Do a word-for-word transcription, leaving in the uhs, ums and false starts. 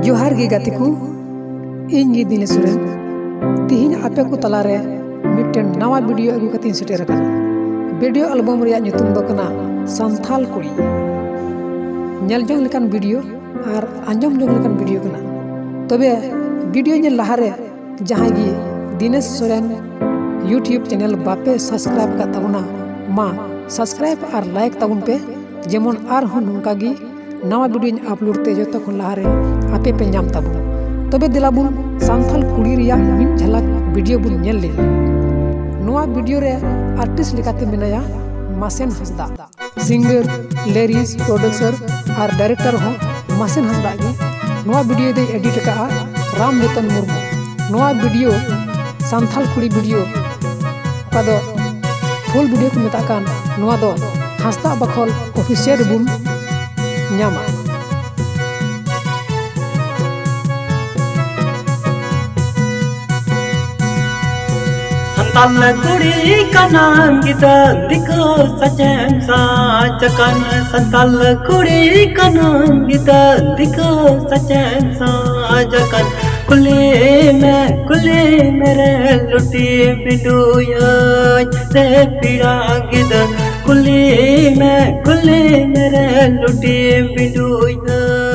ᱡᱚᱦᱟᱨ ᱜᱮ ᱜᱟᱛᱮ ᱠᱚ, ᱤᱧ ᱜᱮ ᱫᱤᱱᱮᱥ ᱥᱚᱨᱮᱱ᱾ ᱛᱤᱦᱤᱧ ᱟᱯᱮ ᱠᱚ ᱛᱟᱞᱟᱨᱮ ᱢᱤᱫᱴᱮᱱ ᱱᱟᱣᱟ ᱵᱷᱤᱰᱤᱭᱳ ᱟᱹᱜᱩ ᱠᱟᱛᱮᱧ ᱥᱮᱴᱮᱨ ᱟᱠᱟᱱᱟ᱾ ᱵᱷᱤᱰᱤᱭᱳ ᱟᱞᱵᱚᱢ ᱨᱮᱭᱟᱜ ᱧᱩᱛᱩᱢ ᱫᱚ ᱠᱟᱱᱟ ᱥᱟᱱᱛᱷᱟᱞ ᱠᱩᱲᱤ᱾ ᱧᱮᱞ ᱡᱚᱝ ᱞᱮᱠᱟᱱ ᱵᱷᱤᱰᱤᱭᱳ ᱟᱨ ᱟᱸᱡᱚᱢ ᱡᱚᱝ ᱞᱮᱠᱟᱱ ᱵᱷᱤᱰᱤᱭᱳ ᱠᱟᱱᱟ᱾ ᱛᱚᱵᱮ ᱵᱷᱤᱰᱤᱭᱳ ᱧᱮᱞ ᱞᱟᱦᱟᱨᱮ ᱡᱟᱦᱟᱸᱭ ᱜᱮ ᱫᱤᱱᱮᱥ ᱥᱚᱨᱮᱱ YouTube ᱪᱮᱱᱮᱞ ᱵᱟᱯᱮ ᱥᱟᱵᱥᱠᱨᱟᱭᱤᱵ ᱟᱠᱟᱫ ᱛᱟᱵᱚᱱᱟ, ᱢᱟ ᱥᱟᱵᱥᱠᱨᱟᱭᱤᱵ ᱟᱨ ᱞᱟᱭᱤᱠ ᱛᱟᱵᱚᱱ ᱯᱮ, ᱡᱮᱢᱚᱱ ᱟᱨᱦᱚᱸ ᱱᱚᱝᱠᱟ ᱜᱮ ᱱᱟᱣᱟ ᱵᱷᱤᱰᱤᱭᱳᱧ ᱟᱯᱞᱳᱰ ᱛᱮ ᱡᱚᱛᱚ ᱠᱷᱚᱱ ᱞᱟᱦᱟᱨᱮ ᱟᱯᱮ ᱯᱮ ᱧᱟᱢ ᱛᱟᱵᱚᱱᱟ᱾ ᱛᱚᱵᱮ ᱫᱮᱞᱟ ᱵᱚᱱ ᱥᱟᱱᱛᱷᱟᱞ ᱠᱩᱲᱤ ᱨᱮᱭᱟᱜ ᱢᱤᱫ ᱡᱷᱟᱞᱟᱠ ᱵᱷᱤᱰᱤᱭᱳ ᱵᱚᱱ ᱧᱮᱞ ᱞᱮᱜᱮ᱾ ᱱᱚᱣᱟ ᱵᱷᱤᱰᱤᱭᱳ ᱨᱮ ᱟᱨᱴᱤᱥᱴ ᱞᱮᱠᱟᱛᱮ ᱢᱮᱱᱟᱭᱟ ᱢᱟᱥᱮᱱ ᱦᱟᱸᱥᱫᱟ, ᱥᱤᱝᱜᱟᱨ, ᱞᱤᱨᱤᱠᱥ, ᱯᱨᱚᱰᱩᱥᱟᱨ ᱟᱨ ᱰᱟᱭᱨᱮᱠᱴᱚᱨ ᱦᱚᱸ ᱢᱟᱥᱮᱱ ᱦᱟᱸᱥᱫᱟ ᱜᱮ᱾ ᱱᱚᱣᱟ ᱵᱷᱤᱰᱤᱭᱳ ᱫᱚᱭ ᱮᱰᱤᱴ ᱟᱠᱟᱫᱼᱟ ᱨᱟᱢ ᱡᱚᱛᱚᱱ ᱢᱩᱨᱢᱩ᱾ ᱱᱚᱣᱟ ᱵᱷᱤᱰᱤᱭᱳ ᱥᱟᱱᱛᱷᱟᱞ ᱠᱩᱲᱤ ᱵᱷᱤᱰᱤᱭᱳ, ᱚᱠᱟ ᱫᱚ ᱯᱷᱩᱞ ᱵᱷᱤᱰᱤᱭᱳ ᱠᱚ ᱢᱮᱛᱟᱜ ᱠᱟᱱ, ᱱᱚᱣᱟ ᱫᱚ ᱦᱟᱸᱥᱫᱟ ᱵᱟᱠᱷᱳᱞ ᱚᱯᱷᱤᱥᱤᱭᱟᱞ ᱨᱮᱵᱚᱱ ᱧᱟᱢᱟ᱾ ᱥᱟᱱᱛᱟᱞ ᱠᱩᱲᱤ ᱠᱟᱱᱟᱢ ᱜᱤᱫᱟᱹᱨ ᱫᱤᱠᱩ ᱥᱟᱪᱮᱢ ᱥᱟᱡ ᱟᱠᱟᱱ᱾ ᱥᱟᱱᱛᱟᱞ ᱠᱩᱲᱤ ᱠᱟᱱᱟᱢ ᱜᱤᱫᱟᱹᱨ ᱫᱤᱠᱩ ᱥᱟᱪᱮᱢ ᱥᱟᱡ ᱟᱠᱟᱱ᱾ ᱠᱩᱞᱤ ᱢᱮ ᱠᱩᱞᱤ ᱢᱮᱨᱮ ᱞᱩᱴᱤ ᱵᱤᱰᱩᱭᱟᱹᱧ ᱨᱮ ᱯᱤᱲᱟ ᱜᱤᱫᱟᱹᱨ᱾ ᱠᱩᱞᱤ ᱢᱮ ᱠᱩᱞᱤ ᱢᱮᱨᱮ ᱞᱩᱴᱤ ᱵᱤᱰᱩᱭᱟᱹᱧ᱾